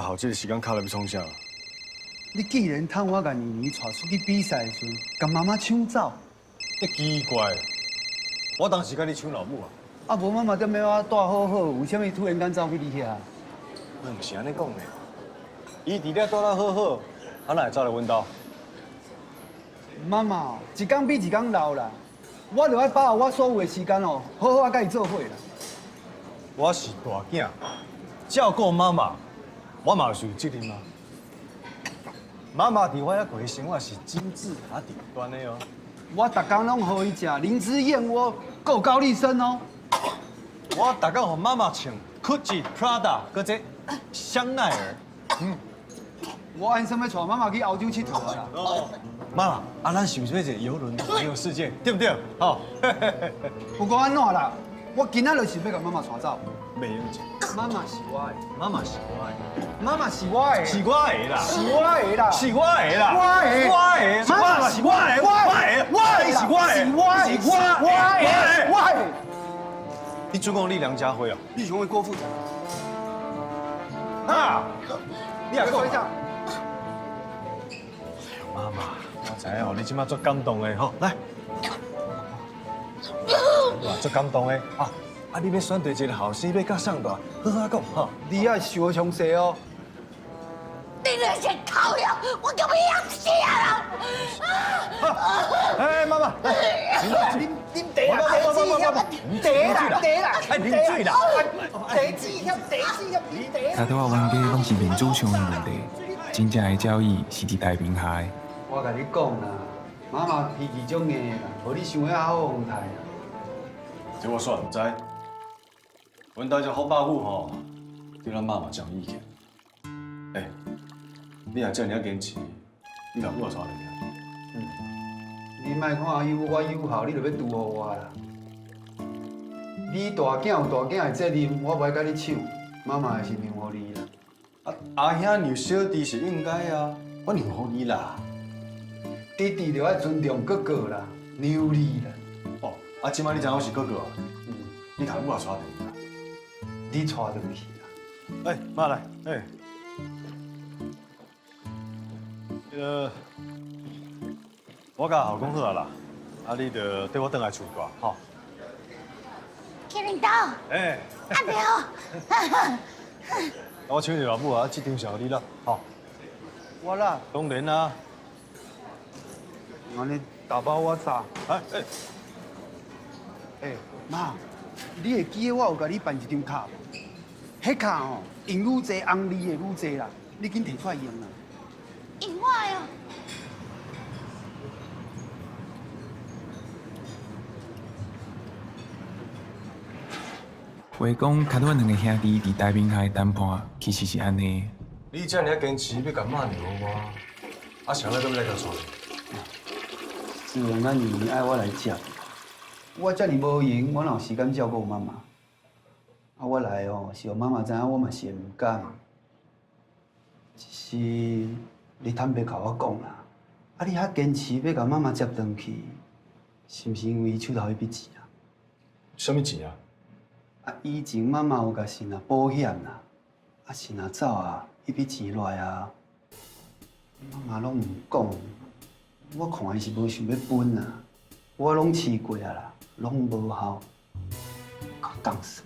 好，這個時間卡來欲創啥？你既然趁我共妮妮帶出去比賽的時陣，共媽媽搶走。欸，奇怪，我當時共你搶老母啊？啊，無媽媽踮咧我帶好好，為啥物突然間走去你遐？我毋是按呢講的，伊佇咧帶咱好好，啊哪會走來阮兜？媽媽一工比一工老啦，我著愛把握我所有的時間哦，好好啊佮伊做伙啦。我是大囝，照顧媽媽，我嘛是有責任啊。媽媽佇我遐過的生活是金字塔頂端的哦。我逐工攏予伊食靈芝燕窩，閣有高麗參哦。我逐工予媽媽穿 Gucci、Prada，閣這香奈兒。嗯，我按算欲帶媽媽去歐洲𨑨迌啦。哦，媽媽，啊，咱是毋是欲坐郵輪環遊世界，對不對？好。不管按怎啦，我今仔就是欲共媽媽帶走。袂用這。媽媽是我的，媽媽是我的，媽媽是我的，是我的啦，是我的啦，是我的啦，我的，我的，媽媽是我的，我的，我的是我的，是我的，是我的，我的，我的。你准講你梁家輝哦？你想講郭富城？啊！你也講一下。媽媽，我知影哦，你這馬足感動的吼，來，哇，足感動的啊！啊，你欲選擇一个後生欲佮送大，好好講吼。你愛想詳細哦。你那些靠了，我就欲淹死啊！哎，媽媽，來，啉啉茶啦，茶啦，茶啦，愛啉水啦，茶子協，茶子協，啉茶。他拄仔冤家攏是面子上的問題，真正的交易是佇台面下的。我共你講啦，媽媽脾氣足硬啦，無你想的遐好予刣啦。這我煞毋知。阮兜這福伯母吼，對咱媽嘛真有意見。欸，你若遮爾仔堅持，你共我帶來。嗯，你莫看有我有孝，你就欲祝福我啦。你大囝有大囝的責任，我無愛佮你搶，媽媽會是讓予你啦。啊，阿兄讓小弟是應該啊，我讓予你啦。弟弟就愛尊重哥哥啦，讓你啦。哦，啊，這擺你知影我是哥哥啊？嗯，你共我帶轉去啦。你帶轉去啦。哎，媽來，哎，那個我共後講好啊啦，啊，你就綴我轉來厝住，吼。去恁兜。哎。阿苗。我搶著老母啊，這張是予你啦，吼。我啦。當然啦。按呢打包我走。哎哎。哎，媽，你會記得我有共你辦一張卡無？彼卡吼用愈濟紅利會愈濟啦，你緊提出來用啦。用我的哦。話講，較拄仔兩个兄弟佇台面下的談判，其實是按呢。你遮爾仔堅持欲共媽讓予我，啊，啥物閣欲來共帶？自然咱妮妮愛我來接，我遮爾無閒，我哪有時間照顧媽媽？啊，我來哦，是予媽媽知影，我嘛是會毋甘。只是你坦白共我講啦，啊，你遐堅持欲共媽媽接轉去，是毋是因為伊手頭彼筆錢啊？啥物錢啊？啊，以前媽媽有共信啊保險啦，啊是若走啊，彼筆錢落來啊，媽媽攏毋講，我看伊是無想欲分啊，我攏試過啊啦，攏無效，閣當算。